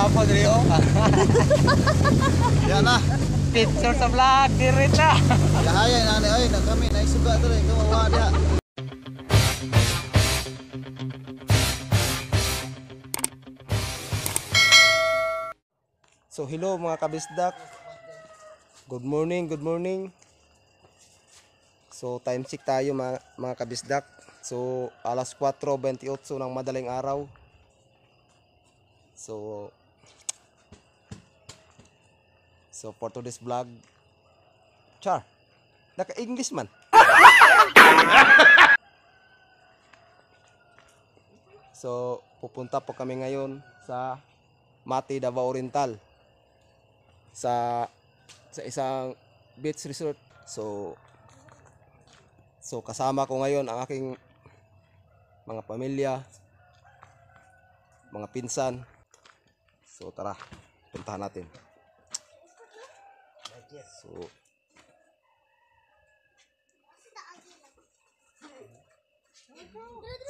gwapo diri oh. Yan na. Picture sa vlog diri ta. Yahaya na ni oy, na kami na isuga diri kawawa diha. So hello mga kabisdak. Good morning, good morning. So time check tayo mga kabisdak. So alas 4:28 ng madaling araw. So for today's vlog, char, naka-English man. So pupunta po kami ngayon sa Mati, Davao Oriental, sa isang beach resort. So kasama ko ngayon ang aking mga pamilya, mga pinsan. So tara, puntahan natin.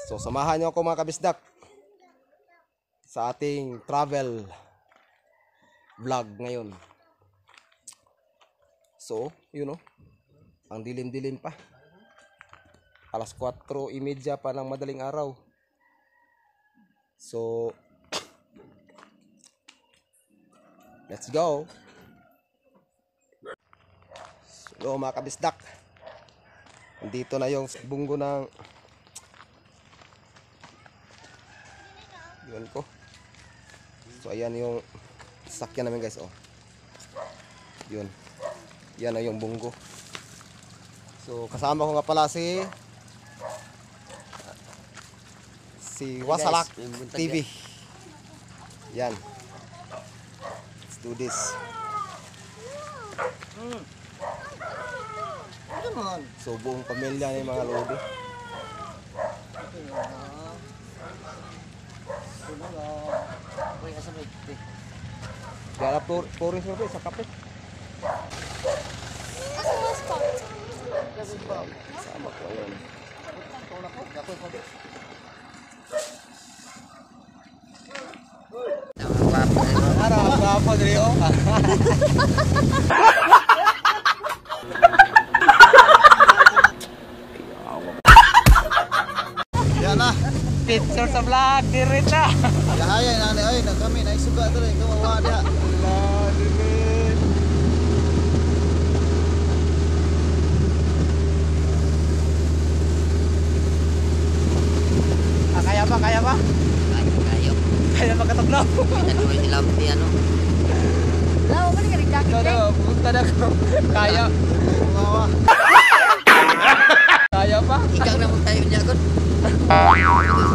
So samahan niyo ako mga kabisdak sa ating travel vlog ngayon. So, you know, ang dilim-dilim pa. Alas 4:30 pa ng madaling araw. So, let's go. So, mga kabisdak, dito na yung bunggo ng yun ko. So, ayan yung sasakyan namin guys, oh. Yun. Yan na yung bunggo. So, kasama ko nga pala si Wasalak TV. Yan. Let's do this. So, buong pamilya ni mga lodi. Gara pouring survey sa kape. Sama ko ayun. Ara, gwapo diri oh. Yan na. Picture sa vlog diri ta. Yahaya na ni oy, na kami na isuga diri kawawa diha. Kaya ba? Kaya ba? Kaya. Kaya ba katugnaw? Ano? Lawa man nga jacket. No, punta na ko. Kaya. Kaya pa? Igang na mo tayo niya kon.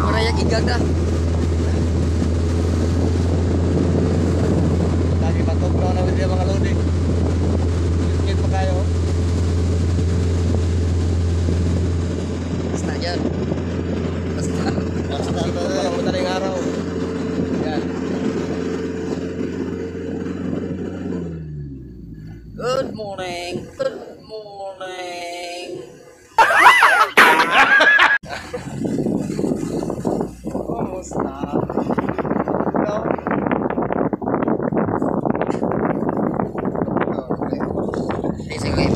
Marayag igang na. Lagi matugnaw na din mga lodi. Ngit pa kayo. Basta yan. Basta. Basta Parang madaling araw. Yan. Good morning. Good morning. Kumusta? No? Ay, sige.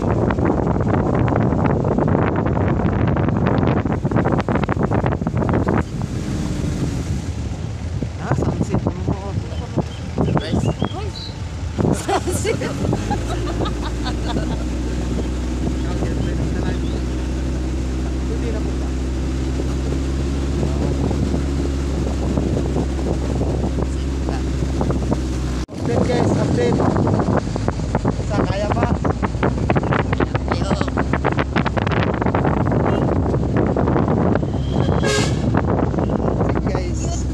Ah, sunset mo. Surprise. Sunset. Hindi na punta. Update guys, update. Sa kaya pa? Ayo. Sige guys.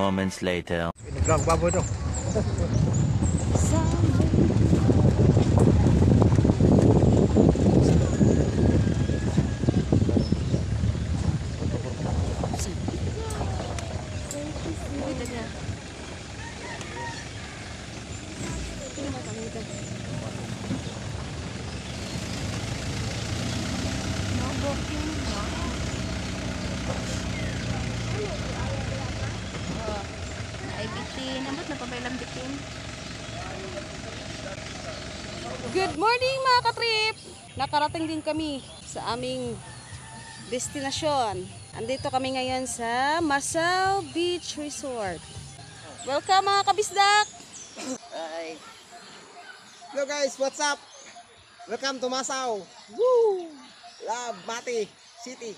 moments later. Ay, bitin. Ambot na pa ba ilang bitin? Good morning, mga katrip! Nakarating din kami sa aming destinasyon. Andito kami ngayon sa Masao Beach Resort. Welcome, mga kabisdak! Ay. Hello guys, what's up? Welcome to Masao. Woo! Love Mati City.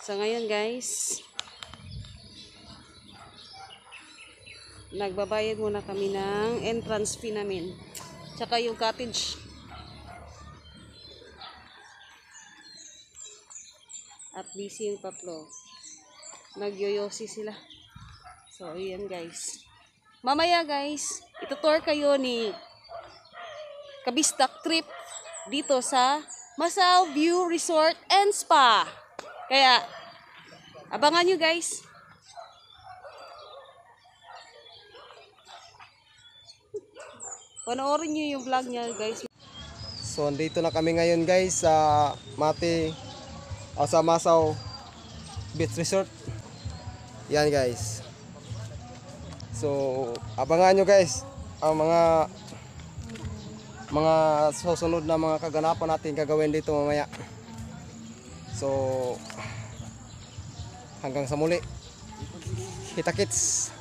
So ngayon guys, nagbabayad muna kami ng entrance fee namin. Tsaka yung cottage. At busy yung tatlo. Nagyoyosi sila. So, ayan guys. Mamaya guys, itutour kayo ni Kabistak Trip dito sa Masao View Resort and Spa. Kaya, abangan nyo guys. Panoorin nyo yung vlog niya guys. So andito na kami ngayon guys sa Mati o sa Masao Beach Resort. Yan guys. So abangan nyo guys ang mga susunod na mga kaganapan natin gagawin dito mamaya. So hanggang sa muli. Kita kits.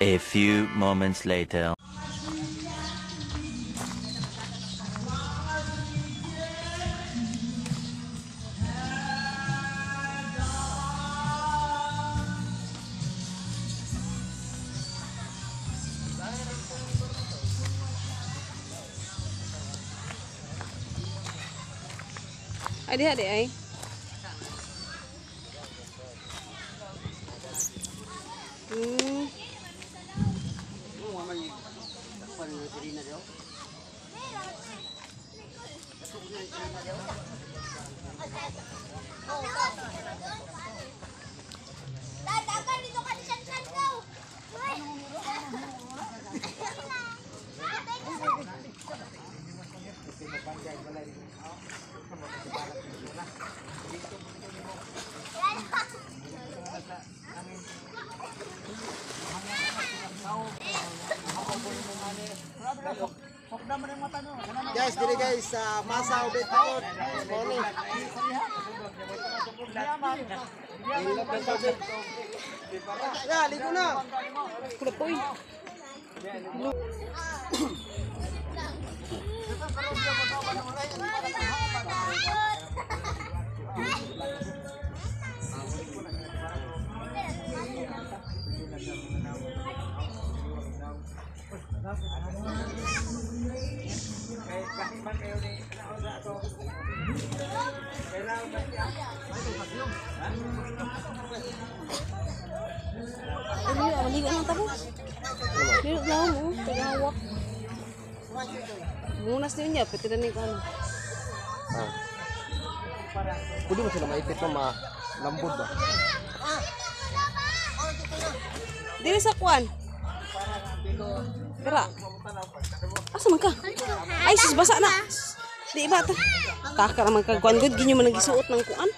A few moments later. Ay, diha, di ay. Dadagan dito ka ni San San daw. Guys, dili guys sa Masao Beach Resort. Morning. Ya, ligo na. Kulopoy. Ano yun? Maligo lang tapos. Ligo lang mo. Tagahawak. Munas din niya. Pwede na ni ano. Ah. Pwede mo sila maipit na malambod ba? Dili sa kwan. Dira. Asa man ka? Ay, sus, basa na. Di ba ta? Taka naman ka kuan gud ginyo man nagisuot ng kuan.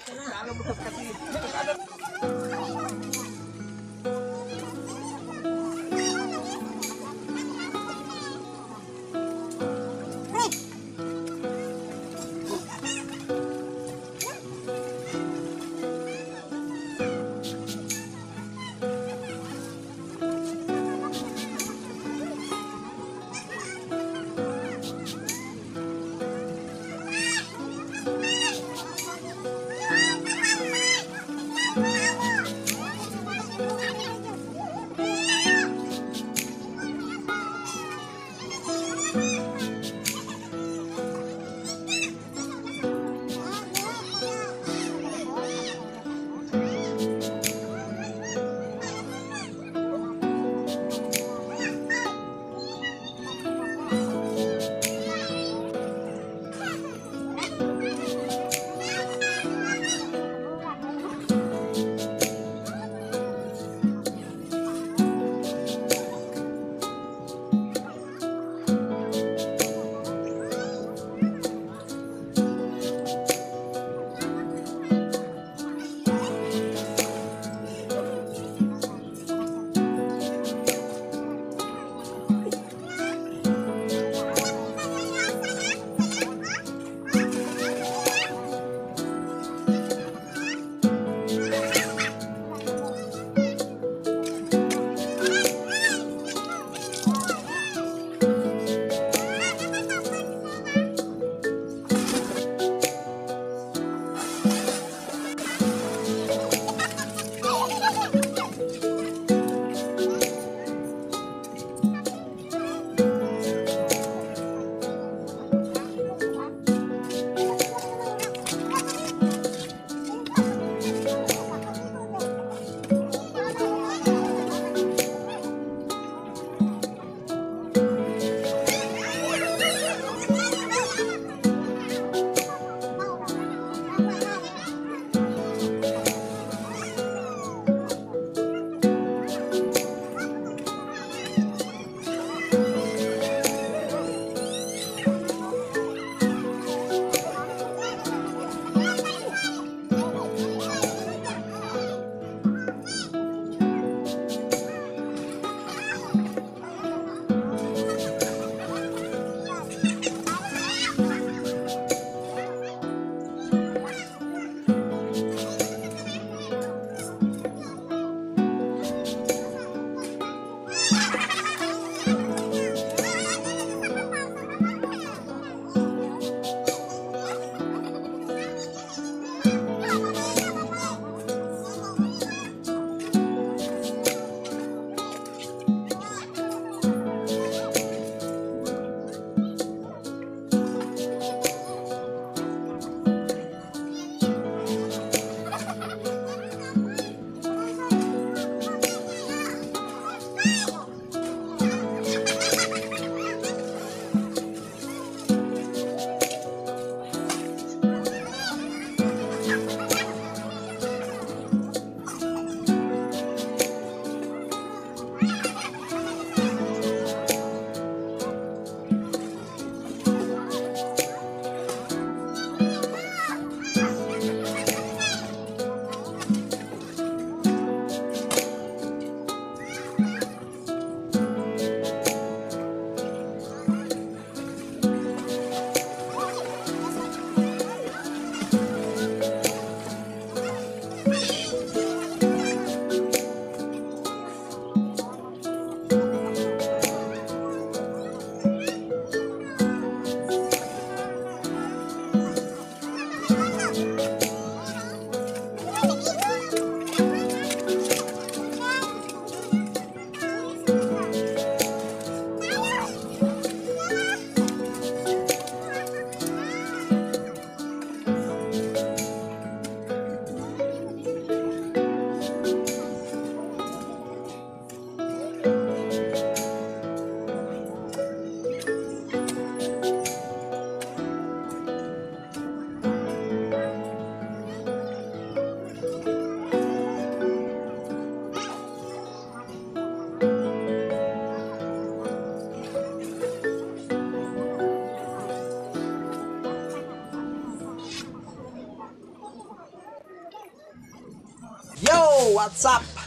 what's up? Let's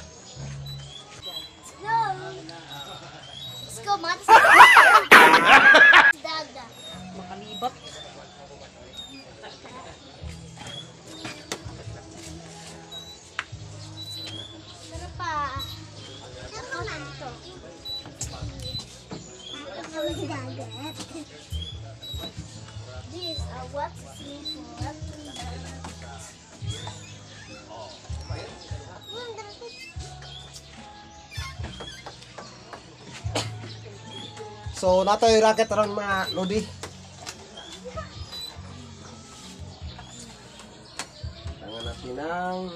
go. Let's go, mga Daga. Makalibat. Meron pa. Ako na ito. Dagat. This are what see for. So, natoy racket aron mga lodi. Tangan natin ang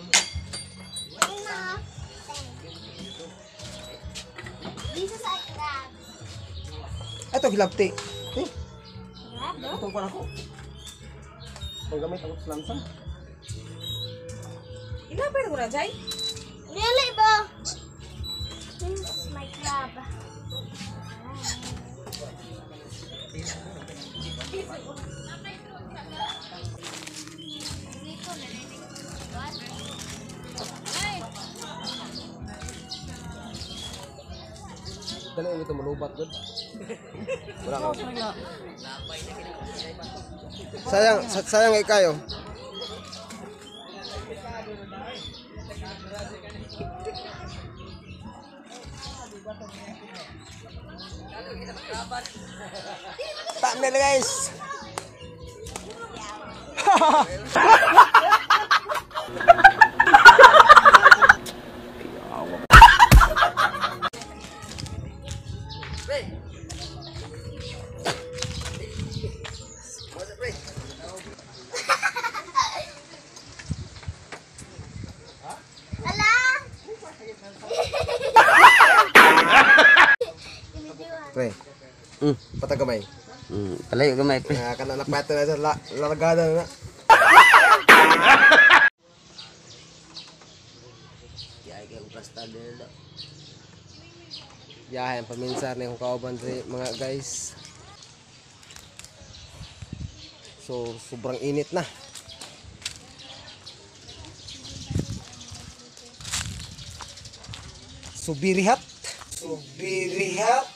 This is a crab. Ito hilabti. Eh, Crab, no? itong kuwan ako. Panggamit ako sa lansa. Ila pa rin Jai? Really ba? This is my crab. Dali ito malubat gud. Wala ka. Sayang, sayang ikayo. Thumbnail guys. Ala! Pre. Patagamay. Palayo gamay pre. Nga kana napata na sa largada na. Kaya kay prasta dili. Yahan paminsar na yung kauban diri mga guys. So sobrang init na. Subirihat. Subirihat.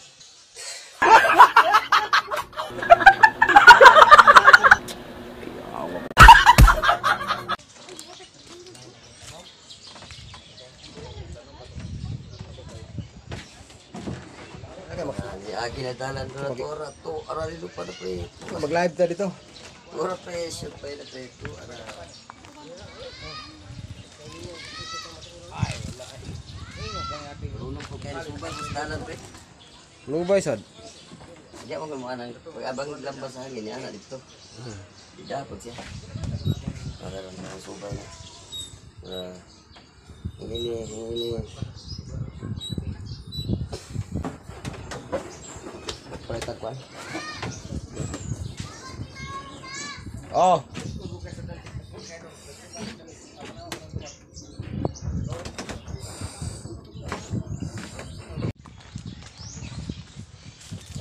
Agi na dalan ra to ara to ara dito pa na pre. Mag-live ta dito. Ora pre shoot pa na pre to ara. Marunong po kayo subay sa dalan pre. Lubay sad. Di ako gumawa ng pag-abang lang ba sa hangin niya na dito. Di dapat siya. Para lang ang subay na. Para hindi hindi. Para takwan. Oh.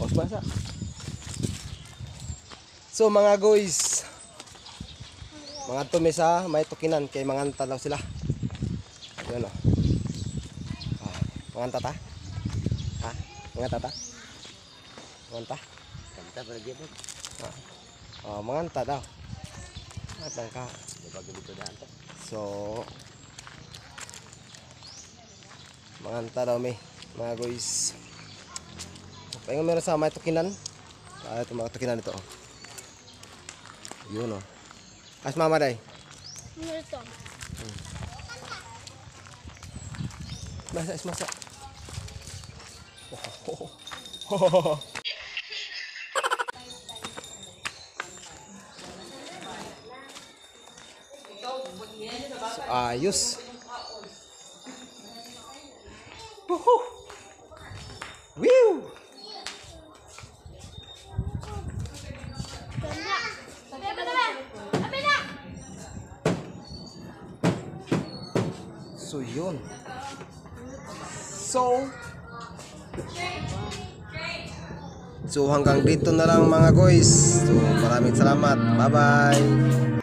Os basa. So mga guys, mga tumi sa may tukinan kay manganta daw sila. Yun oh. Ah, manganta ta? Ha? Manganta ta? Manganta? Kanta para gyud. Oh, manganta daw. At lang ka. So, manganta daw mi, mga guys. Pahinga meron sa may tukinan. Ah, ito mga tukinan ito. Oh. Yun oh. As mama day. Ito. Masa, is masa. So, ayos. Woohoo! Woo! So yun. So hanggang dito na lang mga guys. So maraming salamat. Bye-bye.